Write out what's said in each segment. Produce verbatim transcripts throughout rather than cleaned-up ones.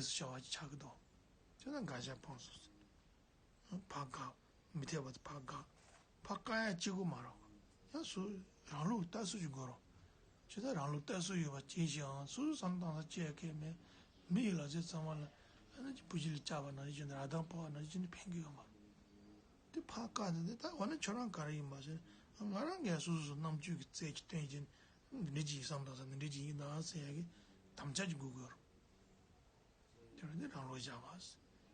ལས་སུ་བྱ་བ་ཅིག་ཆགས་ཀྱི་འདུག་དེ་ན་དགག་བྱ་སྤངས་སོ། ཕར་དགག་མི་འཐད་པ་དེ་ཕར་དགག་ཕར་བཀག་ཡ་གཅིག་པུ་མ་རེད། ཡང་སུ་རང་ལུགས་ལྟ་སྲོལ་ཅིག་དགོས་རེད། ཇི་ལྟར་རང་ལུགས་ལྟ་སྲོལ་ཡོད་པ་ཅིག་བྱས་ཨང་སོ་སོ་བསམ་བློ་བཏང་ས་ཅི་ཡང་གལ་མེད། མི་ཡི་ལག་རྩལ་ཚང་མ་ལ་ཨ་ནི་བུ་གཅིག་ལ་བཅག་པ་ནང་བཞིན་བྱས་ནས་ར་དང་ཕོ་བ་ནང་བཞིན་བྱས་ནས་ཕན་གྱི་ཡོད་མ་རེད། དེ་ཕར་བཀག་ནས་དེ་ད་འོ་ན་ཁྱོད་རང་ག་རེ་ཡིན་པ་ཟེར། ང་རང་གིས་སོ་སོ་སོ་རྣམ་དཔྱོད་ཀྱི་རྩལ་གྱིས་སྟོན་བྱས་ནས་འདི་འདྲ་ཅིག་ཡིན་བསམ་བཏང་ས་འདི་འདྲ་ཅིག་ཡིན་ད་ཟེར་ཡ་གི་དམ་བཅའ་ཅིག་དགོས་ཀྱི་ཡོད་རེད། དེ་རིང་འདི་རང་ལུགས་བཞག་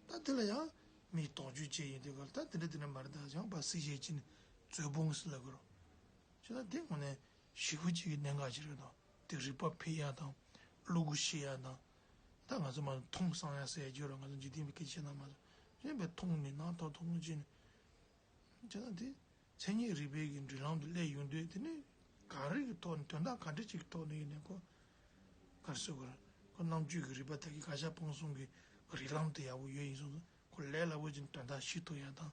པ། ད་དེ་ལ་ཡང་མིས་དོགས་གཅོད་བྱས་ཡིན་དུས་ག་ལ་ད་དེ་འདྲ་དེ་འདྲ་མ་རེད་ད་ཡང་པ་སྲིད་ཞེས་ཀྱིན་རྩོད་སྤོང་ཟེར་ལབ་དགོས་རོ། ཅེ་ད་དེ་དངོས་གནས་ཞེ་པོ་ཅིག་གི་གནད་འགག་ཅིག་རེད་དོ། དེ་རིག་པ་འཕེལ་ཡ་དང་བློ་གོ་ཤེས་ཡ་དང་། ད་ང་ཚོ་མ་མཐོང་གསང་ཡ་ཟེར་ཡ་ཅིག་ཡོད་རོ། ང་ཚོ་འཇིག་རྟེན་པའི་སྐད་ཆ་ནང་མ་གཞན་པའི་མཐོང་ནས་སྣང་ཐོག་མཐོང་ཅིན། ཅེ་ད་དེ། མཚན་ཉིད་རིག་པའི་གི་འབྲེལ་ལམ་དུ་སླེབས་ཡོང་དུས་དེ་ནི་ག་རེ་གི་ཐོག་ནས་དོན་དག་ག་འདྲ་ཅིག་གི་ཐོག་ནས་ཡིན་ནའི་ཁོ་ག་རེ་ཟེར་དགོས་རེད། ཁོ་རྣམ་དཔྱོད་ཀྱི་རིག་པ་དག་གིས་དགག་བྱ་སྤང་གསུམ་གྱི་རིགས་ལམ་དེ་ཡག་པོ་ཡོད་ཡིན་སོང་ཙང་ཁོ་ལས་སླ་པོ་ཅིག་དོན་དག་ཤེས་ཐུབ་ཡ་དང་།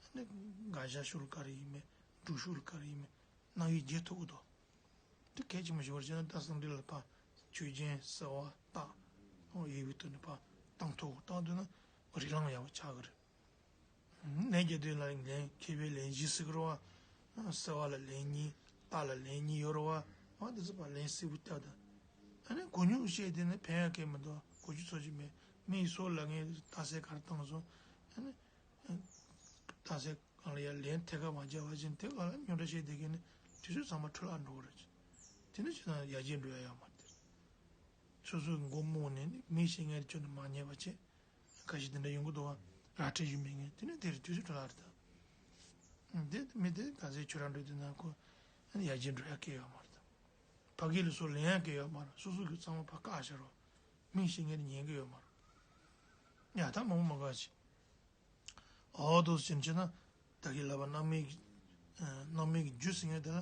ཨ་ནི་དགག་བྱ་ཤོར་ག་རེ་ཡིན་མིན་སྒྲུབ་ཤོར་ག་རེ་ཡིན་མིན་རྣམ་དབྱེ་འབྱེད་ཐུབ་ཀྱི་འདུག་དེ་གལ་ཆེན་པོ་ཞིག་བར་བྱས་ན་ད་སང་འདི་ལ་ཕ་ཆོས་ཅན་གསལ་བ་རྟགས་ཡོད་པའི་ཐོག་ནས་ཕ་བཏང་ཐུབ་བཏང་ཐུབ་ན་རིགས་ལམ་ཡག་པོ་ཆགས་ཀྱི་རེད། ལན་རྒྱག་དུས་ལ་ལན་མཁས་པའི་ལན་བཞི་ཟེར་གི་རེད་བ། གསལ་བ་ལ་ལན་གཉིས། རྟགས་ལ་ལན་གཉིས་ཡོད་རེད་བ། འོ་འདི་ཚོ་ཕར་ལན་གསལ་པོ་བཏབ་དང་། ཨ་ནི་གོ་མྱོང་བཤད་དེ་ནི་ཕན་ཡ་གང་ཡང་མི་འདུག་གོ་རྒྱུ་ཚོར་རྒྱུ་མེད། མི་ཡི་སྲོག་ལ་ངས་རྟགས་གསལ་ག་རེ་བཏང་སོང་། ཨ་ནི། རྟགས་གསལ་སྒང་ལ་ཡ་ལན་ཐད་ཀར་མ་བརྒྱབ་པ་བཞིན་དེ་སྒང་ལ་རྙོག་དྲ་བཤད་བསྡད་མཁན་ནི་དུས་ཚོད་ཚང་མ་འཕྲོ་བརླག་འགྲོ་གི་རེད། དེ་ནི་ཅི་ན་ཡར་རྒྱས་འགྲོ་ཡ་ཡོད་མ་རེད། སོ་སོའི་མགོ་རྨོངས་ནས་ནི་མི་ཤེས་མཁན་རེ་ཁྱོན་ནས་མ་ཉན་པ་བྱས། ཁ་ཤས་དེ་འདྲ་ཡོང་གི་འདུག་བ། ར་སྤྲོད་ཞུ་མེད་ངས་དེ་ནས་དེར་དུས་ཚོད་འཕྲོ་བརླག་རེད་ད། དེ་མི་དེ་ག་ཚད་ཁྱོད་རང་འགྲོ་དུས་ན་ཁོ་ཡར་རྒྱས་འགྲོ་ཡ་སྐད་ཡོད་མ་རེད་ད། ཕ་གི་ལ་སོགས་ལེན་ཡ་སྐད་ཡོད་མ་རེད། སོ་སོ་གི་ཚང་མ་ཕར་བཀག་བཞག་རོགས། མི་ཤེས་མཁན་ཉན་གི་ཡོད་མ་རེད། ཡ་ད་མང་པོ་མ་དགའ་ཞིག་འོ་དོ་ཕྱིན་ཆད་ན་ད་གི་ལབ་པ་རྣམ་སྨིན་གྱི་རྣམ་སྨིན་གྱི་རྒྱུ་ཟེར་མཁན་དེ་ལ་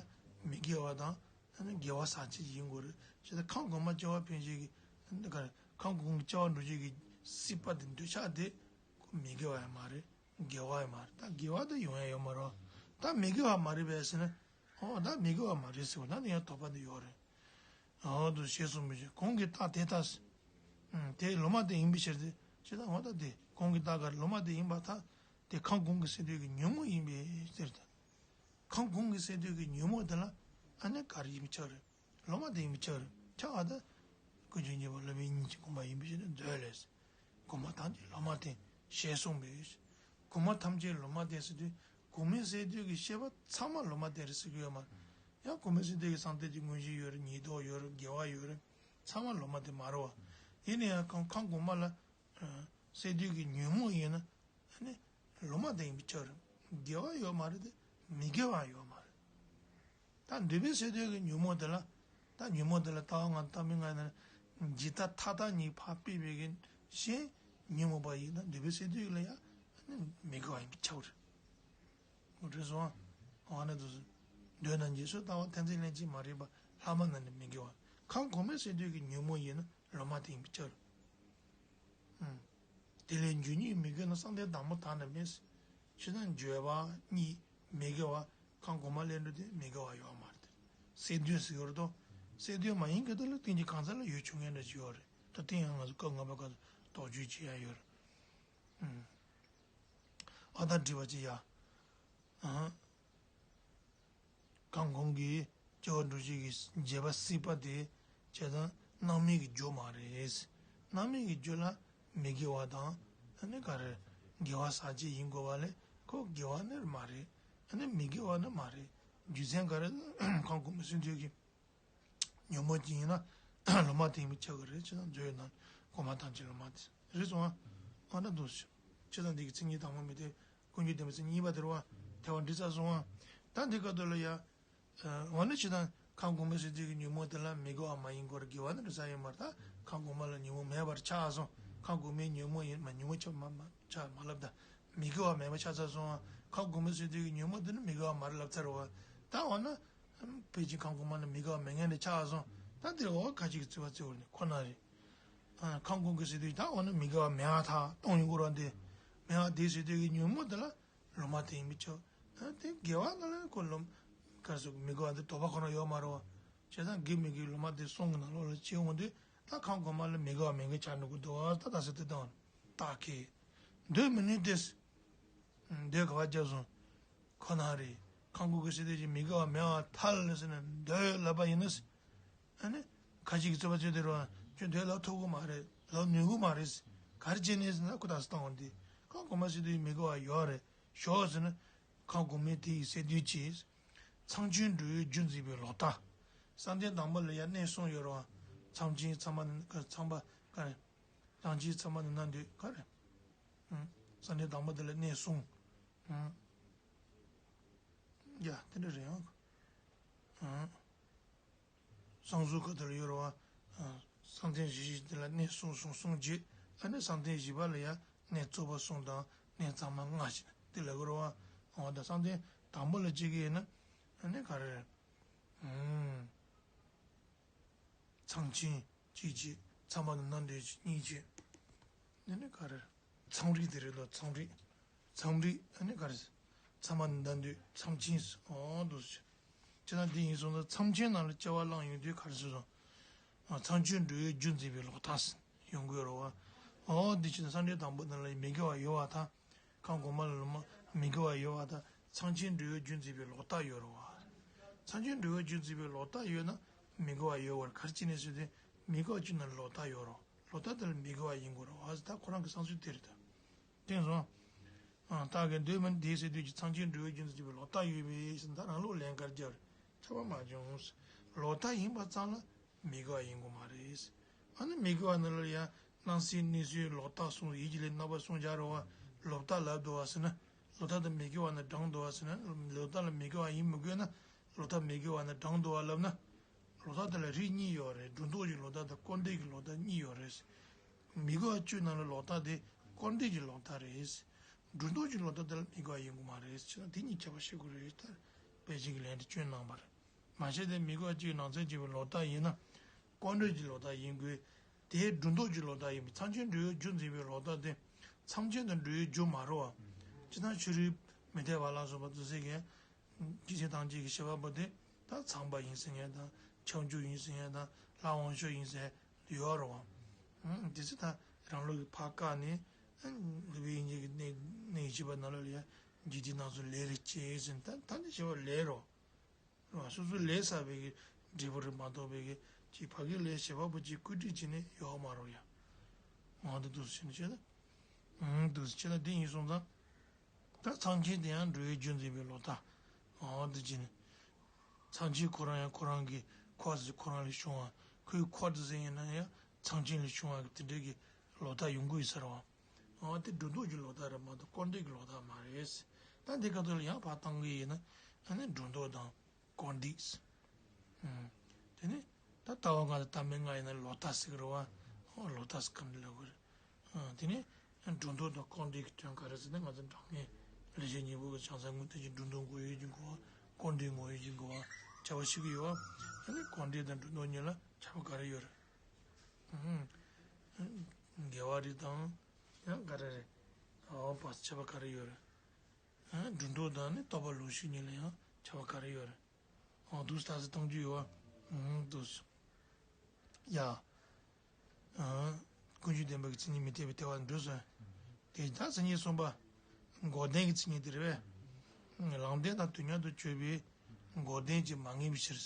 མི་དགེ་བ་དང་། ཨ་ནི་དགེ་བ་ཟག་བཅས་ཡིན་དགོས་རེད། ཅེས་ད་ཁམས་གོང་མ་སྐྱེ་བ་འཕེན་བྱེད་ཀྱི་ཁམས་གོང་གི་སྐྱེ་བ་འགྲོ་བྱེད་ཀྱི་སྲིད་པ་དེ་འདོད་ཆགས་དེ་ཁོ་མི་དགེ་བ་ཡང་མ་རེད། དགེ་བ་ཡང་མ་རེད། ད་དགེ་བ་དེ་ཡོང་ཡ་ཡོད་མ་རེད། ད་མི་དགེ་བ་མ་རེད་པས་ཟེར་ན། ཨོ་ད་མི་དགེ་བ་མ་རེད་ཟེར་བ་ད་དེ་ཡང་དོགས་པ་དེ་ཡོད་རེད། འོ་དུ་ཞེས་གསུངས་པའི་ཕྱིར་གོང་གི་རྟགས་དེ་ལྟ། དེ་ལོ་མ་དེ་ཡིན་པའི་ཕྱིར་ཏེ། ཅི་ལྟར་འོ་ད་དེ་གོང་གི་རྟགས་ག་རེ་ལོ་མ་དེ་ཡིན་པར་ཐལ། དེ་ཁམས་གོང་གི་སེམས་འདུན་གྱི་ཉོན་མོངས་ཡིན་པའི་ཕྱིར་ཏེ། ཁམས་གོང་གི་སེམས་འདུན་གྱི་ཉོན་མོངས་དེ་ལ་ཨ་ནི་ག་རེ་ཡིན་པའི་ཕྱིར། ལོ་མ་དེ་ཡིན་པའི་ཕྱིར། ཁྱབ་པ་དང་། ཀུན་འབྱུང་ཉེ་བར་སློབ་དཔོན་ཉིད་ཀྱི་དགོངས་པ་ཡིན་པའི་ཕྱིར་ཏེ་མཛོད་ལས། གོང་མ་ཐམས་ཅད་ལོ་མ་དེ་ཞེས་གསུངས་པས། གོང་མ་ཐམས་ཅད་ལོ་མ་དེ་ཟེར་དུས་གོང་མའི་སེམས་འདུན་གྱི་བཤད་པ་ཚང་མ་ལོ་མ་དེ་རེད་ཟེར་གྱི་ཡོད་མ་རེད། ཡང་གོང་མའི་སེམས་འདུན་གྱི་གསང་སྟེ་གྱི་དངོས་གཞི་ཡོད་རེད། ཉེས་ལྟུང་ཡོད་རེད། དགེ་བ་ཡོད་རེད། ཚང་མ་ལོ་མ་དེ་མ་རེད་བ། ཡིན་ན་ཡང་ཁམས་ཁམས་གོང་མ་ལ་སེམས་འདུན་གྱི་ཉོན་མོངས་ཡིན་ན་ཨ་ནི་ལོ་མ་དེ་ཡིན་པའི་ཕྱིར། དགེ་བ་ཡོད་མ་རེད་དེ་མི་དགེ་བ་ཡོད་མ་རེད། ད་འདོད་པའི་སེམས་འདུན་གྱི་ཉོན་མོངས་དེ་ལ། ད་ཉོན་མོངས་དེ་ལ་ལྟ་བ་ང་ལྟ་མིན་ང་ཡིན་ན་ཇི་ལྟ་མཐའ་དག་ཉིད་ཕར་ཕུད་པའི་གི་གཞན་ཉོན་མོངས་པ་ཡིན་ན་འདོད་པའི་སེམས་འདུན་ལ་ཡང་མི་དགེ་བ་ཡིན་པས་ཁྱབ་རེད། རེད་སོང་ཨ། ཨ་ནི་དུ་འདོད་ན་འཇིགས་སུ་ལྟ་བ་མཐར་འཛིན་ལན་གཅིག་མ་རིག་པ་ལྷག་མ་རྣམས་ནི་མི་དགེ་བ། ཁམས་གོང་མའི་སེམས་འདུན་གྱི་ཉོན་མོངས་ཡིན་ན་ལོ་མ་དེ་ཡིན་པས་ཁྱབ་རེད། དེ་ལས་འགྱུར་གཉིས་མི་དགེ་ན་བསམ་གཏན་དང་པོ་དག་ནི་མེད། ཕྱི་ནང་འགྱུར་བ་གཉིས་མི་དགེ་བ། ཁམས་གོང་མ་ལས་འགྲོ་དེ་མི་དགེ་བ་ཡོད་མ་རེད། སེམས་འདུན་ཟེར་ཡོད་རེད་དོ། སེམས་འདུན་མ་ཡིན་གྱི་དེ་ལ་རྟེན་གྱི་གང་ཟག་ལ་ཡོད་ཆོག་མཁན་འདྲ་ཅིག་ཡོད་རེད། ད་རྟེན་ཡང་ང་ཚོ་སྐབས་ལྔ་པ་སྐབས་སུ་དོགས་གཅོད་བྱེད་ཡ་ཡོད་རེད། ཨ་ད་འདྲི་བ་ཅི་ཡ། ཨ། གང་གོང་གི་སྐྱེ་བ་འགྲོ་བྱེད་ཀྱི་བྱེད་པ་སྲིད་པ་དེ་བྱས་ཙང་སྣང་མེད་ཀྱི་རྒྱུ་མ་རེད། སྣང་མེད་ཀྱི་རྒྱུ་ལ་མི་དགེ་བ་དང་ཨ་ནི་ག་རེ་དགེ་བ་ཟག་བཅས་ཡིན་དགོས་པ་ལས་ཁོ་དགེ་བ་ནི་མ་རེད། ཨ་ནི་མི་དགེ་བ་ནི་མ་རེད། རྒྱུ་མཚན་ག་རེ་གང་གོང་མའི་སེམས་འདུན་གྱི་ཉོན་མོངས་ཅན་ཡིན་ན་ལོ་མ་དེ་ཡིན་པས་ཁྱབ་ཀྱི་རེད། ཅེས་དང་མཛོད་ནང་གོང་མ་ཐམས་ཅད་ལོ་མ་དེ་རེད་སོང་ཨ། ཨ་ན་འདུག་ཞུ། ཅེས་དང་འདི་གི་མཚན་ཉིད་དང་པོ་མི་འཐད། ཀུན་འབྱུང་བདེན་པའི་མཚན་ཉིད་གཉིས་པ་དེ་རེད་བ། ཐལ་བ་འགྲིག་ཚར་སོང་ཨ། ད་འདི་སྐབས་དུ་ལ་ཡ། འོ་ན་ཅེས་དང་ཁམས་གོང་མའི་སེམས་འདུན་གྱི་ཉོན་མོངས་དེ་ལ་མི་དགེ་བ་མ་ཡིན་དགོས་རེད། དགེ་བ་ནི་འགྲོ་ས་ཡིན་མ་རེད། ད་ཁམས་གོང་མ་ལ་ཉོན་མོངས་མེད་པར་ཆགས་སོང་། ཁམས་གོང་མའི་ཉོན་མོངས་ཡིན་མ་ཉོན་མོངས་ཆགས་མ་མ་ཆགས་མ་ལབ་ད། མི་དགེ་བ་མེད་པ་ཆགས་ཚར་སོང་ཨ། ཁམས་གོང་མའི་སེམས་འདུན་གྱི་ཉོན་མོངས་དེ་ནི་མི་དགེ་བ་མ་རེད་ལབ་ཚར་རེད་བ། ད་འོ་ན། ཕལ་ཆེར་ཁམས་གོང་མ་ལ་མི་དགེ་བ་མེད་མཁན་དེ་ཆགས་སོང་། ད་འདིར་འོ་ཁ་ཅིག་གིས་རྩོད་པ་རྩོད་འོ་ནི་ཁོ་ན་རེད། ཨ། ཁམས་གོང་གི་སེམས་འདུན་ད་འོ་ན་མི་དགེ་བ་མེད་པ་ཐག་གཏོང་ཡོང་གི་རེད་འདི། མེད་པ་དེའི་སེམས་འདུན་གྱི་ཉོན་མོངས་དེ་ལ་ལོ་མ་དེ་ཡིན་པས་ཁྱབ། ཨ། དེ་དགེ་བ་ལ་ལ་ཁོ་ལོ། ག་རེ་ཟེར་མི་དགེ་བ་འདི་དོགས་པ་ཁོ་ན་ཡོད་མ་རེད་བ། བྱས་ཙང་དགེ་མི་དགེ་ལོ་མ་དེ་གསུམ་གྱི་ནང་ལོགས་ལ་སྐྱེ་འོང་དུས་ ད་ཁམས་གོང་མ་ལ་མི་དགེ་བ་མི་དགེ་ཆགས་འགྲོ་གི་འདུག་བ། ད་ད་སེ་དེ་དང་རྟགས་ཁེ། འདོད་མི་ནུས་ཏེ། འདོད་ག་བ་བརྒྱབ་སོང་། ཁོ་ན་རེ། ཁམས་གོང་གི་སེ་དེ་ཀྱི་མི་དགེ་བ་མེད་པར་ཐལ་ཟེར་ནས་འདོད་ལབ་པ་ཡིན་ན། ཨ་ནི། ཁ་ཅིག་གི་རྩོད་པ་རྩོད་དེ་རུ་ཁྱོད་འདོད་ལབ་ཐུབ་གི་མ་རེད། ལབ་ནུས་གི་མ་རེད། ག་རེ་བྱས་ནས་ཟེར་ན་ཁོ་ད་སེ་བཏང་བ་འདི། ཁམས་གོང་མ་སེ་དེ་མི་དགེ་བ་ཡོད་རེད། ཞོག་ཟེར་ན། ཁམས་གོང་མའི་དེ་ཡི་སེ་དེ་ཀྱི། ཚངས་ཆེན་འགྲོ་བའི་རྒྱུ་འཛིན་པའི་ལོག་ལྟ། བསམ་གཏན་དང་པོ་ལ་ཡང་གནས་གསུམ་ཡོད་རེད་བ། ཚངས་ཆེན་ཚངས་པ་ཚངས་པ་ག་རེ། རང་ཆེན་ཚངས་པ་ནི་ན་འདོད་ག་རེ། ཨང་། བསམ་གཏན་དང་པོ་དེ་ལ་གནས་གསུམ། ཨང་། ཡ་དེ་འདྲ་རེད་ཨང་། ཨང་། བསམ་གཟུགས་ག་དེ་ལ་ཡོད་རེད་བ། ཨང་། བསམ་གཏན་བཞི་བཞི་དེ་ལ་གནས་གསུམ་གསུམ་གསུམ་བརྒྱད། ཨ་ནི་བསམ་གཏན་བཞི་པ་ལ་ཡང་གནས་རྩོད་པ་གསུམ་དང་གནས་གཙང་མ་ལྔ་ཞེས་དེ་ལ་གོ་རེད་བ། འོ་ད་བསམ་གཏན་དང་པོ་ལ་གཅིག་གི་ཡིན་ན། ཨ་ནི་ག་རེ་རེད། ཨང་། ཚངས་ཆེན་གཅིག་བྱས། ཚངས་པ་དང་ན་འདོད་གཉིས་བྱས། འདི་ནི་ག་རེ། ཚངས་རིས་དེ་རེད་དོ། ཚངས་རིས། ཚངས་རིས་ཨ་ནི་ག་རེ། ཚངས་པ་དང་ན་འདོད་ཚངས་ཆེན། འོ་འདུག་སེ། ཅི་ན་འདི་ཡིན་སོང་ཙང་ཚངས་ཆེན་ནང་ལ་སྐྱེ་བ་བླངས་ཡོང་དུས་ག་རེ་ཟེར་སོང་། ཨ། ཚངས་ཆེན་འགྲོ་བའི་རྒྱུ་འཛིན་པའི་ལོག་ལྟ་ཟེར་ཡོང་གི་ཡོད་རེད་བ། འོ་འདི་ཕྱིར་བསམ་གཏན་དང་པོ་ནང་ལ་མི་དགེ་བ་ཡོད་པར་ཐལ། ཁམས་གོང་མ་ལ་ལོག་མ་མི་དགེ་བ་ཡོད་པར་ཐལ། ཚངས་ཆེན་འགྲོ་བའི་རྒྱུ་འཛིན་པའི་ལོག་ལྟ་ཡོད་རེད་བ། ཚངས་ཆེན་འགྲོ་བའི་རྒྱུ་འཛིན་པའི་ལོག་ལྟ་ཡོད་ན་མི་དགེ་བ་ཡོད་པར་ག་རེ་བྱས་ནས་ཟེར་ཏེ། མི་དགེ་བ་བཅུ་ནང་ལོག་ལྟ་ཡོད་རེད། ལོག་ལྟ་དེ་ལ་མི་དགེ་བ་ཡིན་དགོས་རེད་བ་ཟེར། ད་ཁོ་རང་གི་བསམ་ཚུལ་དེ་རེད་ད། དེང་སང་། ཨ། རྟགས་ཀྱི་འདོད་མི་དེའི་སེ་དེ་ཀྱི་ཚངས་ཆེན་འགྲོ་བའི་རྒྱུ་འཛིན་པའི་ལོག་ལྟ་ཡོད་པས་ཟེར། ད་རང་ལུགས་ལན་ག་རེ་རྒྱབ་རེད། ཁྱབ་པ་མ་བྱུང་། ལོག་ལྟ་ཡིན་པ་ཙམ་ལ་མི་དགེ་བ་ཡིན་དགོས་མ་རེད། ཨ་ནི་མི་དགེ་བ་ནང་ལ་ཡང་སྣང་སྲིད་གནས་ཚུལ་ལོག་ལྟ་གསུམ། ཡིད་ཀྱི་ལས་རྣམ་པ་གསུམ་སྦྱར་རེད་བ། ལོག་ལྟ་ལབ་འདུག་བ་ཟེར་ན། ལོག་ལྟ་དང་མི་དགེ་བ་ནི་བགྲངས་འདུག་བ་ཟེར་ན། ལོག་ལྟ་ལ་མི་དགེ་བ་ཡིན་མི་དགོས་ན། ལོག་ལྟ་མི་དགེ་བ་ནི་བགྲངས་འདུག་བ་ལབ་ན། ལོག་ལྟ་དེ་ལ་རིགས་གཉིས་ཡོད་རེད། སྒྲོ་འདོགས་ཀྱི་ལོག་ལྟ་དང་སྐུར་འདེབས་ཀྱི་ལོག་ལྟ་གཉིས་ཡོད་རེད། མི་དགེ་བ་བཅུ་ནང་ལ་ལོག་ལྟ་དེ་སྐུར་འདེབས་ཀྱི་ལོག་ལྟ་རེད། སྒྲོ་འདོགས་ཀྱི་ལོག་ལྟ་དེ་ལ་མི་དགེ་བ་ཡིན་དགོས་མ་རེད། བྱས་ན་དེ་གཉིས་ཁྱད་པར་ཤེས་དགོས་རེད། ད་དཔེ་ཅན་གྱི་ལན་དེ་བསྐྱོན་གནང་བ་རེད། མ་གཞི་དེ་མི་དགེ་བ་བཅུའི་ནང་ཚན་བྱས་པའི་ལོག་ལྟ་ཡིན་ན། སྐུར་འདེབས་ཀྱི་ལོག་ལྟ་ཡིན་དགོས། དེའི་སྒྲོ་འདོགས་ཀྱི་ལོག་ལྟ་ཡིན་པས། ཚངས་ཆེན་འགྲོ་བའི་རྒྱུ་འཛིན་པའི་ལོག་ལྟ་དེ། ཚངས་ཆེན་དུ་འགྲོ་བའི་རྒྱུ་མ་རེད་བ། ཅི་ལྟར་ཕྱི་རོལ་མུ་སྟེགས་པ་ལ་སོགས་པ་དེ་ཚོ་གིས། སྐྱེ་མཆེད་ཐམས་ཅད་ཀྱི་ཤེས་པ་པོ་དེ་ད་ཚངས་པ་ཡིན་ཟེར་མཁན་དང་། ཁྱབ་འཇུག་ཡིན་ཟེར་མཁན་དང་། ལྷ་དབང་ཕྱུག་ཡིན་ཟེར་ཡོད་རེད་བ། ཨང་། དེ་ཚོ་ད་རང་ལུགས་ཀྱི་ཕར་བཀག་ནས། ཨང་། ལུས་པའི་ཡིད་གཉིས་ཀྱི་གནས་གནས་བཞི་པ་ནང་ལ་ཡང་འཇིག་རྟེན་སྣང་ཚུལ་ལས་རེ་སྐྱེས་ཟེར་ནས། ད་ད་ནི་བྱས་པ་ལས་རེད་བ། སོ་སོའི་ལས་བསགས་པའི་གི་འབྲས་བུ་རེད་མ་གཏོགས་པའི་གི་ཅིག་ཕ་གིའི་ལས་བྱེད་པ་པོ་ཅིག་བཀོད་སྒྲིག་བྱས་ནས་ཡོད་མ་རེད་ཡ། འོ་འདི་འདུག་སེ་བྱས་ནས་བྱས་ན། ཨང་། འདུག་སེ་བྱས་ན་དེ་ཡིན་སོང་ཙང་། ད་ཚངས་ཆེན་དེ་ཡང་འགྲོ་བའི་རྒྱུ་འཛིན་པའི་ལོག་ལྟ། འོ་འདི་བྱས་ནས། ཚངས་ཆེན་ཁོ་རང་ཡང་ཁོ་རང་གི་འཁོར་ཟེར་ཁོ་རང་ལས་བྱུང་བ། ཁོའི་འཁོར་དེ་ཟེར་ཡིན་ན་ཡང་ཚངས་ཆེན་ལས་བྱུང་བ་གི་དེ་འདྲའི་གི་ལོག་ལྟ་ཡོང་གི་ཡོད་ས་རེད་བ། འོ་དེ་སྒྲོ་འདོགས་ཀྱི་ལོག་ལྟ་རེད་མ་གཏོགས་སྐུར་འདེབས་ཀྱི་ལོག་ལྟ་མ་རེད། ད་འདི་ག་ཚོད་ལ་ཡང་ཕར་བཏང་གི་ཡིན་ན། ཨ་ནི་སྒྲོ་འདོགས་དང་། སྐུར་འདེབས། ཨང་། དེ་ནས་ད་ལྟ་བ་ལྔ་དང་ལྟ་མིན་ལྔ་ཡིན་ན་ལོག་ལྟ་ཟེར་གི་རེད་བ། ཨོ་ལོག་ལྟ་ཟེར་ག་འདྲ་ལབ་དགོས་རེད། ཨང་། དེ་ནས་སྒྲོ་འདོགས་དང་སྐུར་འདེབས་ཀྱི་དོན་ག་རེ་ཟེར་ན། ང་ཚོ་དྲང་ངེས་ལེགས་བཤད་སྙིང་པོ་གི་བྱང་སེམས་ངོ་སྤྲོད་ཀྱི་སྒྲོ་འདོགས་དགོས་ཡོད་ཀྱི་དགོས་པ། སྐུར་འདེབས་དགོས་ཡོད་ཀྱི་དགོས་པ། ཁྱད་པར་ཤེས་ཀྱི་ཡོད་བ། དེ་ནས་སྐུར་འདེབས་དང་སྒྲོ་འདོགས་གཉིས་ལ་ཁྱད་པར་ག་རེ་ཡོད་རེད། ཨང་། དགེ་བ་རེད་དང་། ཡང་ག་རེ་རེད། ཨོ་བ། ཁྱད་པར་ག་རེ་ཡོད་རེད། ཨང་། སྒྲོ་འདོགས་དང་ནི་རྟོགས་པ་ལོག་ཤེས་གཉིས་ལ་ཡང་ཁྱད་པར་ག་རེ་ཡོད་རེད། ཨང་། འདུག་སེ་ད་གཟོད་བཏང་རྒྱུ་ཡོད་བ། ཨང་། འདུག་སེ། ཡ། ཨང་། ཀུན་འབྱུང་བདེན་པ་གི་མཚན་ཉིད་མི་འཐད་པའི་ལྟ་བ་འགྲོ་སོང་། དེ་ད་མཚན་ཉིད་གསུམ་པ། འགོག་བདེན་གྱི་མཚན་ཉིད་དེ་རེད་པས། ལམ་བདེན་དང་དུས་མཉམ་དུ་དཔྱོད་པའི་འགོག་བདེན་གྱིས་མ་ངེས་པའི་ཕྱིར།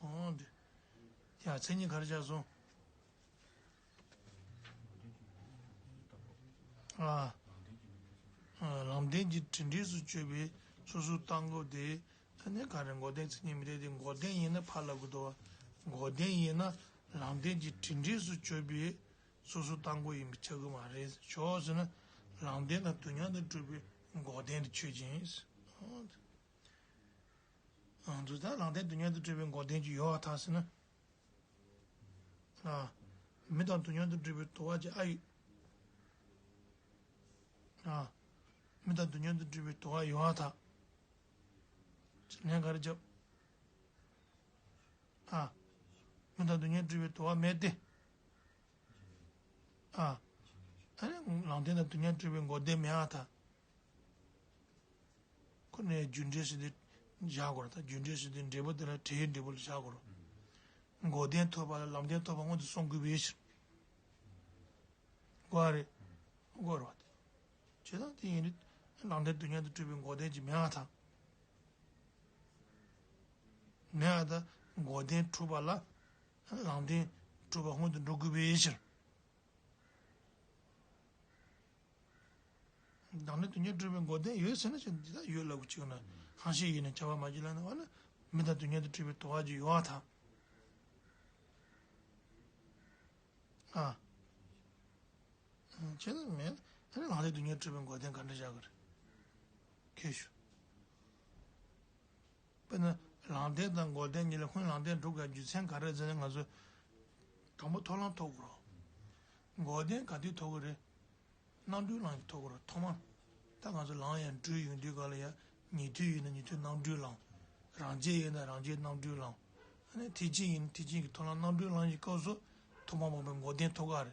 ཨང་། འདི། ཡ། མཚན་ཉིད་ག་རེ་ཆགས་སོང་། ཨ། ཨ། ལམ་བདེན་གྱི་དྲིལ་འབྲས་སུ་དཔྱོད་པའི་སོ་སོའི་ལྟ་གོ་དེ། ཨ་ནི་ག་རེ། འགོག་བདེན་མཚན་ཉིད་མི་འཐད་དེ། འགོག་བདེན་ཡིན་ན་ཕར་ལབ་དགོས་འདུག་བ། འགོག་བདེན་ཡིན་ན་ལམ་བདེན་གྱི་དྲིལ་འབྲས་སུ་དཔྱོད་པའི་སོ་སོའི་ལྟ་གོ་ཡིན་པས་ཁྱབ་ཀྱི་མ་རེད། ཞོག་ཟེར་ན་ལམ་བདེན་དང་དུས་མཉམ་དུ་གྲུབ་པའི་འགོག་བདེན་དུ་ཆོས་ཅན། ཨ། འདུག་ད་ལམ་བདེན་དུས་མཉམ་དུ་གྲུབ་པའི་འགོག་བདེན་གྱི་ཡོད་པར་ཐལ་ཟེར་ན། ཨ། མི་དང་དུས་མཉམ་དུ་གྲུབ་པའི་དུ་བ་ཅིག་ཨ་ཡོད། ཨ། མི་དང་དུས་མཉམ་དུ་གྲུབ་པའི་དུ་བ་ཡོད་པར་ཐལ། ལན་ག་རེ་རྒྱབ། ཨ། མི་དང་དུས་མཉམ་གྲུབ་པའི་དུ་བ་མེད་དེ། ཨ། ཨ་ནི་ལམ་བདེན་དང་དུས་མཉམ་གྲུབ་པའི་འགོག་བདེན་མེད་པར་ཐལ། ཁོ་ནས་རྒྱུ་འབྲས་ཟེར་དེ་བཞག་དགོས་རེད། ད་རྒྱུ་འབྲས་ཟེར་དེ་འབྲས་བུ་དེ་ལ་འབྲས་བུའི་འབྲས་བུ་ལ་བཞག་དགོས་རེད། འགོག་བདེན་ཐོབ་པ་ལ་ལམ་བདེན་ཐོབ་པ་སྔོན་དུ་སོང་དགོས་པའི་ཕྱིར། དགོས་རེད། དགོས་རེད་བ། བྱས་ཙང་དེ་ཡིན་དུས་ལམ་བདེན་དུས་མཉམ་དུ་གྲུབ་པའི་འགོག་བདེན་གྱི་མེད་པ་དང་། མེད་པ་དང་འགོག་བདེན་གྲུབ་པ་ལ་ལམ་བདེན་གྲུབ་པ་སྔོན་དུ་འགྲོ་དགོས་པའི་ཕྱིར། ལམ་བདེན་དུས་མཉམ་གྲུབ་པའི་འགོག་བདེན་ཡོད་ཟེར་ན་ཅི་འདི་དག་ཡོད་ལབ་དགོས་ཅིག་ན་ཧང་ཤེས་ཡིན་ན་ཁྱབ་པ་མ་བྱེད་ལབ་ན་བ་ན་མི་དང་དུས་མཉམ་དུ་གྲུབ་པའི་དོགས་པ་ཅིག་ཡོད་པ་དང་། ཨ། བྱས་ན་མེད་ཨ་ནི་ལམ་བདེན་དུས་མཉམ་གྲུབ་པའི་འགོག་བདེན་ག་འདྲ་བཞག་གི་རེད། ཁྱེད་ཞུ། དཔེར་ན་ལམ་བདེན་དང་འགོག་བདེན་གཉིས་ལ་སྔོན་ལམ་བདེན་སྒྲུབ་དགོས་རྒྱུ་མཚན་ག་རེ་ཟེར་ན་ང་ཚོ་དང་པོ་ཐོབ་ལམ་ཐོབ་དགོས་རེད། འགོག་བདེན་ག་དུས་ཐོབ་ཀྱི་རེད། རྣམ་གྲོལ་ལམ་ཐོབ་དགོས་རེད་ཐོག་མར། ད་ང་ཚོ་ལམ་ཡང་བགྲོད་ཡོང་དུས་ག་ལ་ཡང་ཉན་ཐོས་ཡིན་ན་ཉན་ཐོས་རྣམ་གྲོལ་ལམ། རང་རྒྱལ་ཡིན་ན་རང་རྒྱལ་རྣམ་གྲོལ་ལམ། ཨ་ནི་ཐེག་ཆེན་ཡིན་ན་ཐེག་ཆེན་གྱི་ཐོབ་ལམ་རྣམ་གྲོལ་ལམ་གྱི་སྐབས་སུ་ཐོག་མ་མ་པའི་འགོག་བདེན་ཐོབ་ཀྱི་རེད།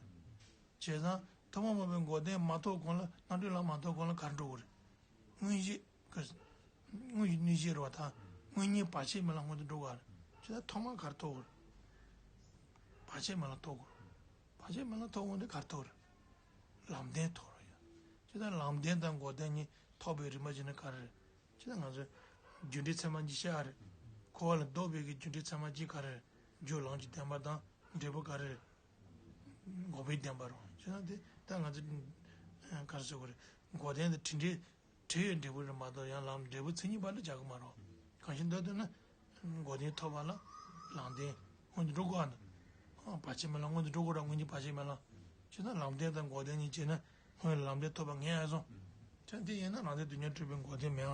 བྱས་ཙང་ཐོག་མ་མ་པའི་འགོག་བདེན་མ་ཐོབ་གོང་ལ་རྣམ་གྲོལ་ལམ་མ་ཐོབ་གོང་ལ་ག་རེ་འགྲོ་དགོས་རེད། དངོས་གཞི། དངོས་གཞི་གནས་གཞི་རེད་བ་དང་དངོས་གཉེན་བར་ཆད་མེད་ལམ་སྔོན་དུ་འགྲོ་དགོས་རེད། བྱས་ཙང་ཐོག་མ་ག་རེ་ཐོབ་དགོས་རེད། བར་ཆད་མེད་ལམ་ཐོབ་དགོས་རེད། བར་ཆད་མེད་ལམ་ཐོབ་འོང་དུས་ག་རེ་ཐོབ་རེད། ལམ་བདེན་ཐོབ་རེད་ཡ། ཇི་ལྟར་ལམ་བདེན་དང་འགོག་བདེན་གཉིས་ཐོབ་པའི་རིམ་པ་བྱས་ན་ག་རེ་རེད། ཇི་ལྟར་ང་ཚོས་རྒྱུ་འབྲས་ཚད་མ་གཉིས་བཤད་ཨ་རེད། འཁོར་བ་ལས་ལྡོག་པའི་གི་རྒྱུ་འབྲས་ཚད་མ་གཅིག་ག་རེ་རེད། རྒྱུ་ལམ་གྱི་བདེན་པ་དང་འབྲས་བུ་ག་རེ་རེད། འགོག་པའི་བདེན་པ་རེད། ཇི་ལྟར་དེ་ལྟར་ང་ཚོས་ག་རེ་ཟེར་དགོས་རེད། འགོག་བདེན་དང་དྲིན་འབྲས། བྲལ་བའི་འབྲས་བུ་རེད་མ་གཏོགས་ཡང་ལམ་འབྲས་བུ་མཚན་ཉིད་པ་ལ་བྱ་གི་མ་རེད། གང་ཞིག་འདོད་འདོད་ན། འགོག་བདེན་ཐོབ་པ་ལ་ལམ་བདེན་སྔོན་དུ་འགྲོ་དགོས་ཨ་ནི། བར་ཆད་མེད་ལམ་སྔོན་དུ་འགྲོ་དགོས་ར་སྔོན་གྱི་བར་ཆད་མེད་ལམ། བྱས་ན་ལམ་བདེན་དང་འགོག་བདེན་གཉིས་བྱས་ན་སྔོན་ལམ་བདེན་ཐོབ་པ་ངེས་ཨ་སོང་། བྱས་དེ་ཡིན་ན་ལམ་བདེན་དུས་མཉམ་གྲུབ་པའི་འགོག་བདེན་མེད་པ་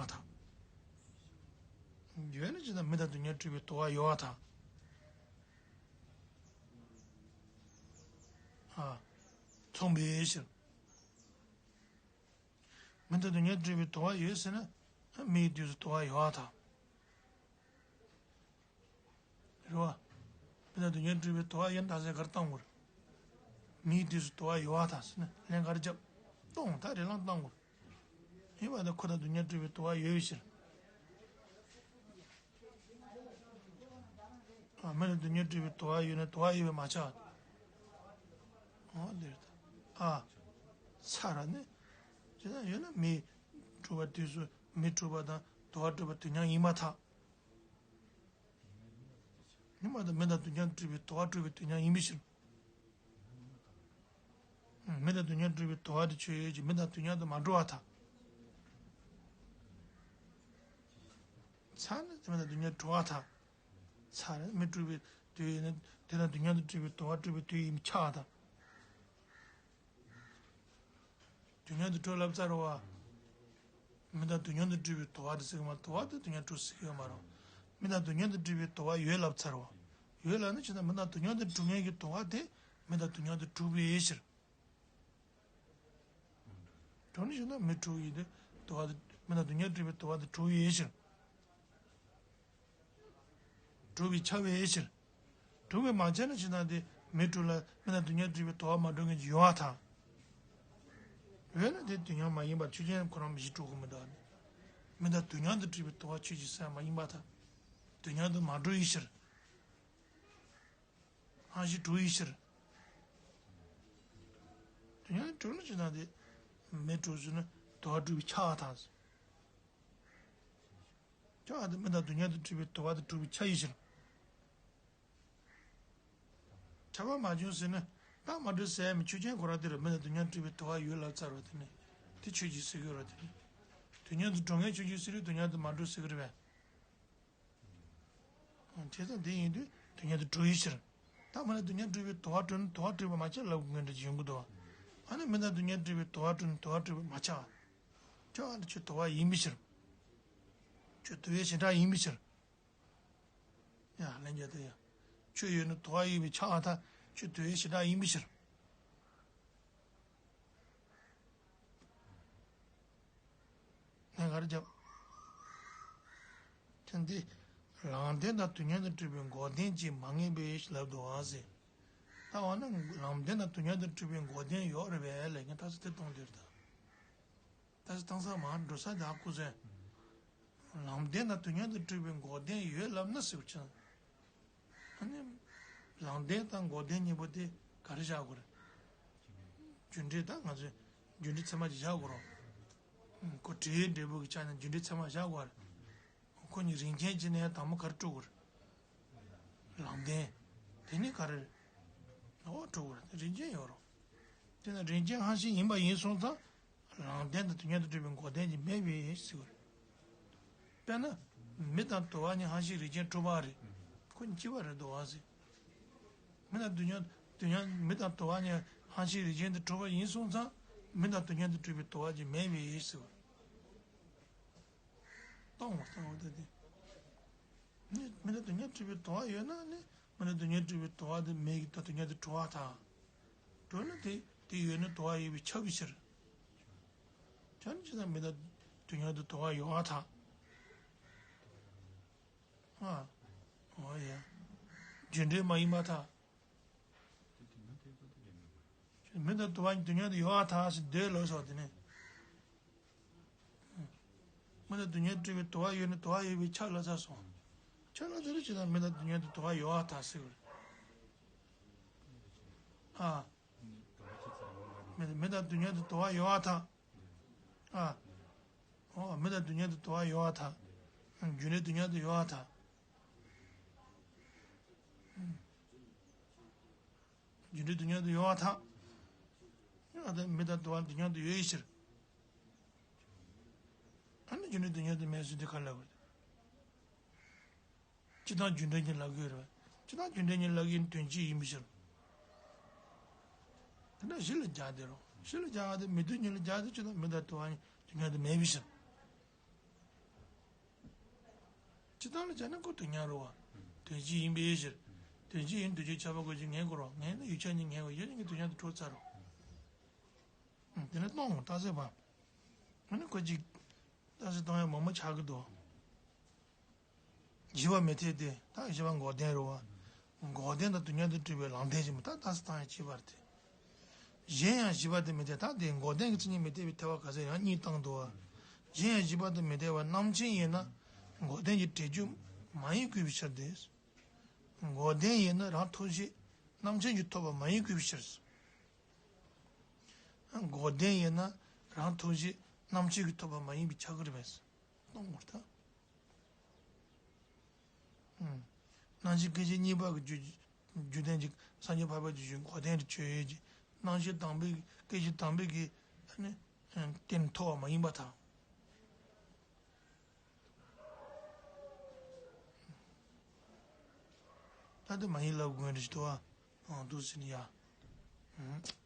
དང་། ཡོད་ན་བྱས་ན་མི་དང་དུས་མཉམ་གྲུབ་པའི་དོ་བ་ཡོད་པ་དང་། ཨ། མཚུངས་པའི་ཕྱིར། མི་དང་དུས་མཉམ་གྲུབ་པའི་དོ་བ་ཡོད་ཟེར་ན། མིའི་དུས་སུ་དོ་བ་ཡོད་པ་དང་། རེད་བ། མི་དང་དུས་མཉམ་གྲུབ་པའི་དོ་བ་ཡོད་ན་ད་ཟེར་གར་བཏང་དགོས། མིའི་དུས་སུ་དོ་བ་ཡོད་པ་དང་ཟེར་ན་ལན་གར་རྒྱབ། གཏོང་ད་རེ་ལང་བཏང་དགོས། ཡིན་པ་དང་ཁོ་དང་དུས་མཉམ་གྲུབ་པའི་དོ་བ་ཡོད་པའི་ཕྱིར། ཨ་མི་ལ་དུས་མཉམ་གྲུབ་པའི་དོ་བ་ཡོད་ན་དོ་བ་ཡོད་པས་མ་ཁྱབ། ཨོ་འདིར་ད། ཨ། ས་ར་ནི། ཇི་ལྟར་ཡོད་ན་མི་གྲུབ་པ་དུས་སུ་མི་གྲུབ་པ་དང་དོ་བ་གྲུབ་པ་དུས་མཉམ་ཡིན་མ་ཐག་ཉི་མ་དང་མི་དང་དུས་མཉམ་གྲུབ་པའི་དོ་བ་གྲུབ་པའི་དུས་མཉམ་ཡིན་པའི་ཕྱིར། མི་དང་དུས་མཉམ་གྲུབ་པའི་དོ་བ་དེ་ཆོས་ཡོད་ཀྱི་མི་དང་དུས་མཉམ་དུ་མ་གྲུབ་པར་ཐལ། ཚ་ནི་མི་དང་དུས་མཉམ་གྲུབ་པར་ཐལ། ཚ་ནི་མི་གྲུབ་པའི་དུས་ཡིན་ན་དེ་དང་དུས་མཉམ་དུ་གྲུབ་པའི་དོ་བ་གྲུབ་པའི་དུས་ཡིན་པས་ཁྱབ་པར་ཐལ། དུས་མཉམ་དུ་གྲུབ་ལབ་ཚར་བ། མི་དང་དུས་མཉམ་དུ་གྲུབ་པའི་དོ་བ་དེ་ཟེར་གི་མ་དོ་བ་དེ་དུས་མཉམ་གྲུབ་ཟེར་གི་ཡོད་མ་རེད། མི་དང་དུས་མཉམ་དུ་གྲུབ་པའི་དོ་བ་ཡོད་ལབ་ཚར་བ། ཡོད་ལབ་ན་ཅི་ན་མི་དང་དུས་མཉམ་དུ་གྲུབ་མཁན་གྱི་དོ་བ་དེ་མི་དང་དུས་མཉམ་དུ་གྲུབ་པའི་ཕྱིར། གྲུབ་ནི་ཞིག་ན་མི་གྲུབ་ཡིན་ཏེ་དོ་བ་དེ་མི་དང་དུས་མཉམ་གྲུབ་པའི་དོ་བ་དེ་གྲུབ་པའི་ཕྱིར། གྲུབ་པས་ཁྱབ་པའི་ཕྱིར། གྲུབ་པས་མ་ཁྱབ་ན་ཅི་ན་དེ་མི་གྲུབ་ལ་མི་དང་དུས་མཉམ་གྲུབ་པའི་དོ་བ་མ་གྲུབ་མཁན་གྱི་ཡོང་བ་དང་། ཡོད་ན་དེ་དུས་མཉམ་མ་ཡིན་པར་ཆོས་ཅན་ཁོ་རང་མི་གཞི་གྲུབ་ཀྱི་མི་འདུག་ཨ་ནི། མི་དང་དུས་མཉམ་དུ་གྲུབ་པའི་དོ་བ་ཆོས་ཅན་སུ་ཡང་མ་ཡིན་པར་ཐལ། དུས་མཉམ་དུ་མ་གྲུབ་པའི་ཕྱིར། ཧང་ཞིག་གྲུབ་པའི་ཕྱིར། དུས་མཉམ་དུ་གྲུབ་ན་ཅི་ན་དེ་མི་གྲུབ་ཟེར་ན་དོ་བ་གྲུབ་པས་ཁྱབ་པར་ཐལ། ཁྱབ་པ་དེ་མི་དང་དུས་མཉམ་དུ་གྲུབ་པའི་དོ་བ་དེ་གྲུབ་པས་ཁྱབ་པའི་ཕྱིར། ཁྱབ་པ་མ་བྱུང་ཟེར་ན་རྟགས་མ་གྲུབ་ཟེར་ཡ་མི་ཆོས་ཅན་ཁོ་རང་དེ་རེད། མི་དང་དུས་མཉམ་གྲུབ་པའི་དོ་བ་ཡོད་ལབ་ཚར་བ་དེ་ནི་དེ་ཆོས་ཅན་ཟེར་གི་རེད་དེ་ནི། དུས་མཉམ་དུ་གྲུབ་མཁན་ཆོས་ཅན་ཟེར་རེད་དུས་མཉམ་དུ་མ་གྲུབ་ཟེར་གི་རེད་པས། བྱས་ཙང་དེ་ཡིན་དུས་དུས་མཉམ་དུ་གྲུབ་པའི་ཕྱིར། རྟགས་མ་ལ་དུས་མཉམ་གྲུབ་པའི་དོ་བ་གྲུབ་ན་དོ་བ་གྲུབ་པ་མ་ཁྱབ་ལབ་དགོས་འདྲ་ཅིག་ཡོང་གི་འདུག་ཨ་ནི་མི་དང་དུས་མཉམ་གྲུབ་པའི་དོ་བ་གྲུབ་ན་དོ་བ་གྲུབ་པ་མ་ཁྱབ། ཁྱོད་ཨ་ནི་ཁྱོད་དོ་བ་ཡིན་པའི་ཕྱིར། ཁྱོད་དུ་བའི་བྱེ་བྲག་ཡིན་པའི་ཕྱིར། ཡ་ལན་རྒྱག་དེ་ཡ། ཁྱོད་ཡོད་ན་དོ་བ་ཡིན་པའི་ཆ་ཨ་ཐ་ཁྱོད་དུ་བའི་བྱེ་བྲག་ཡིན་པའི་ཕྱིར། ངས་ག་རེ་བརྒྱབ། ཁྱེད་འདི། ལམ་བདེན་དང་དུས་མཉམ་དུ་གྲུབ་པའི་འགོག་བདེན་གྱིས་མ་ངེས་པའི་ལབ་འདུག་ཨ་ཟེར། ད་འོ་ན་ལམ་བདེན་དང་དུས་མཉམ་དུ་གྲུབ་པའི་འགོག་བདེན་ཡོད་རེད་པས་ལས་ངས་ད་ཚོད་དེ་གཏོང་དེར་ད། ད་ཚོད་གཏོང་ས་མ་འགྲོ་ས་ད་ཁུ་ཚོས། ལམ་བདེན་དང་དུས་མཉམ་དུ་གྲུབ་པའི་འགོག་བདེན་ཡོད་ལབ་ན་ཟེར་བ་ཅན། ཨ་ནི། ལམ་བདེན་དང་འགོག་བདེན་གཉིས་པོ་དེ་ག་རེ་བཞག་དགོས་རེད། རྒྱུ་འབྲས་ད་ང་ཚོས་རྒྱུ་འབྲས་ཚད་མ་ཅིག་བཞག་དགོས་རོགས། ཁོ་འབྲས་འབྲས་བུ་གི་ཆ་ནས་རྒྱུ་འབྲས་ཚད་མ་བཞག་དགོས་རེད། ཁོ་གཉིས་རིགས་མཚན་གཅིག་ནས་དང་པོ་ག་རེ་སྤྲོད་དགོས་རེད། ལམ་བདེན། དེ་ནི་ག་རེ་རེད། འོ་སྤྲོད་དགོས་རེད། རིགས་མཚན་ཡོད་རོགས། དེ་ན་རིགས་མཚན་ཧ་ཤིང་ཡིན་པ་ཡིན་སོང་ཙང་། རང་བདེན་དང་དོན་མཉམ་དུ་གྲུབ་པའི་འགོག་བདེན་གྱི་མེད་པའི་ཟེར་བ་རེད། དཔེར་ན། མི་དང་དུ་བ་གཉིས་ཧ་ཤིང་རིགས་ཅན་གྲུབ་པ་རེད། ཁོ་གཉིས་གཅིག་པ་རེད་དུ་བ་ཟེར། མི་དང་དུ་མཉམ་དུ་མཉམ་མི་དང་དུ་བ་གཉིས་ཧ་ཤིང་རིགས་ཅན་དུ་གྲུབ་པ་ཡིན་སོང་ཙང་། མི་དང་དུ་མཉམ་དུ་གྲུབ་པའི་དུ་བ་གཉིས་མེད་པའི་ཟེར་བ་རེད། སྟོང་མ་སྟོང་བ་དེ་དེ། ནི་མི་དང་དུ་མཉམ་གྲུབ་པའི་དུ་བ་ཡོད་ན་ནི་མི་དང་དུ་མཉམ་གྲུབ་པའི་དུ་བ་དེ་མེད་ཀྱི་དང་དུ་མཉམ་དུ་གྲུབ་པ་དང་། གྲུབ་ན་དེ་དེ་ཡོད་ན་དུ་བ་ཡོད་པས་ཁྱབ་པའི་ཕྱིར། ཁྱབ་ན་ཅི་ལྟར་མི་དང་དུ་མཉམ་དུ་དུ་བ་ཡོད་པར་ཐལ། ཨ། འོ་ཡ། རྒྱུ་འབྲས་མ་ཡིན་པར་ཐལ། མི་དང་དུ་བ་གཉིས་དུ་མཉམ་དུ་ཡོད་པར་ཐལ་ཟེར་འདོད་ལོག་སོང་དེ་ནས། མི་དང་དུ་མཉམ་གྲུབ་པའི་དུ་བ་ཡོད་ན་དུ་བ་ཡོད་པས་ཁྱབ་ལ་ཚར་སོང་། ཁྱབ་ལ་ཚར་ཅི་ལྟར་མི་དང་དུ་མཉམ་དུ་དུ་བ་ཡོད་པར་ཐལ་ཟེར་བ་རེད། ཨ། མི་མི་དང་དུ་མཉམ་དུ་དུ་བ་ཡོད་པར་ཐལ། ཨ། འོ་མི་དང་དུ་མཉམ་དུ་དུ་བ་ཡོད་པར་ཐལ། རྒྱུ་འབྲས་དུ་མཉམ་དུ་ཡོད་པར་ཐལ། རྒྱུ་འབྲས་དུ་མཉམ་དུ་ཡོད་པར་ཐལ། ཨ་ད་མི་དང་དུ་བ་དུ་མཉམ་དུ་ཡོད་པའི་ཕྱིར། ཨ་ནི་རྒྱུ་འབྲས་དུ་མཉམ་དུ་མེད་ཟེར་དུས་ག་ལ་དགོས། སྤྱི་དང་རྒྱུ་འབྲས་གཉིས་ལབ་ཀྱི་ཡོད་རེད། སྤྱི་དང་རྒྱུ་འབྲས་གཉིས་ལབ་ཀྱི་དོན་གཅིག་ཡིན་པའི་ཕྱིར། དེ་འདྲ་གཞི་ལ་རྒྱག་དེ་རོ། གཞི་ལ་རྒྱག་དེ་མི་དུས་གཉིས་ལ་རྒྱག་དེ་སྤྱི་དང་མི་དང་དུ་བ་གཉིས་དུ་མཉམ་དུ་མེད་པའི་ཕྱིར། སྤྱི་དང་ལ་བྱས་ན་ཁོ་དུ་མཉམ་རོ་བ། དོན་གཅིག་ཡིན་པའི་ཕྱིར། དོན་གཅིག་ཡིན་དུས་ཆོས་ཁྱབ་པ་དགོས་ཀྱི་ངེས་དགོས་རོ། ངེས་ན་ཡུལ་ཆ་གཉིས་ངེས་དགོས། ཡུལ་གཉིས་དུ་མཉམ་དུ་གྲུབ་ཚར་རོ། དེ་ནས་སྟོང་རྟགས་གསལ་བ། ཨ་ནི་ཁོ་གཅིག་རྟགས་གསལ་སྟོང་ཡང་མང་པོ་ཆགས་ཀྱི་འདུག་བཞི་པ་མི་འཐད་དེ་ད་བཞི་པ་འགོག་བདེན་རེད་བ། འགོག་བདེན་དང་དུ་མཉམ་དུ་གྲུབ་པའི་ལམ་བདེན་ཞིག་མི་རྟག་རྟགས་གསལ་སྟོང་ཡང་བྱས་པ་རེད་དེ། གཞན་ཡང་བཞི་པ་དེ་མི་འཐད་ད་དེ་འགོག་བདེན་གྱི་མཚན་ཉིད་མི་འཐད་པའི་འཐད་པ་ག་ཚད་ཡང་གཉིས་བཏང་འདུག་བ། གཞན་ཡང་བཞི་པ་དེ་མི་འཐད་པ་རྣམ་མཁྱེན་ཡིན་ན་འགོག་བདེན་གྱི་འབྲས་རྒྱུ་མ་ཡིན་དགོས་པའི་ཕྱིར་ཏེ། འགོག་བདེན་ཡིན་ན་རང་ཐོགས་གཞི་རྣམ་མཁྱེན་གྱིས་ཐོབ་པ་མ་ཡིན་དགོས་པའི་ཕྱིར། འགོག་བདེན་ཡིན་ན་རང་ཐོགས་གཞི་རྣམ་མཁྱེན་གྱིས་ཐོབ་པ་མ་ཡིན་པའི་ཆ་གི་རེད་པས། སྟོང་མར་ཐལ། ཨུམ། རྣམ་ཤེས་སྐད་ཅིག་གཉིས་པ་གི་རྒྱུ་རྒྱུ་ལྡན་གྱི་སངས་རྒྱས་འཕགས་པའི་རྒྱུད་ཀྱི་འགོག་བདེན་གྱི་ཆོས་ཡོད་ཀྱི་རྣམ་ཤེས་དང་པོའི་སྐད་ཅིག་དང་པོའི་གི་ཨ་ནི་རྟེན་ཐོབ་པ་མ་ཡིན་པར་ཐལ། ད་དེ་མ་ཡིན་ལབ་དགོས་རེད་ཅི་ཐུབ་ཨ། འདུག་ཟེར་ནི་ཡ། ཨུམ།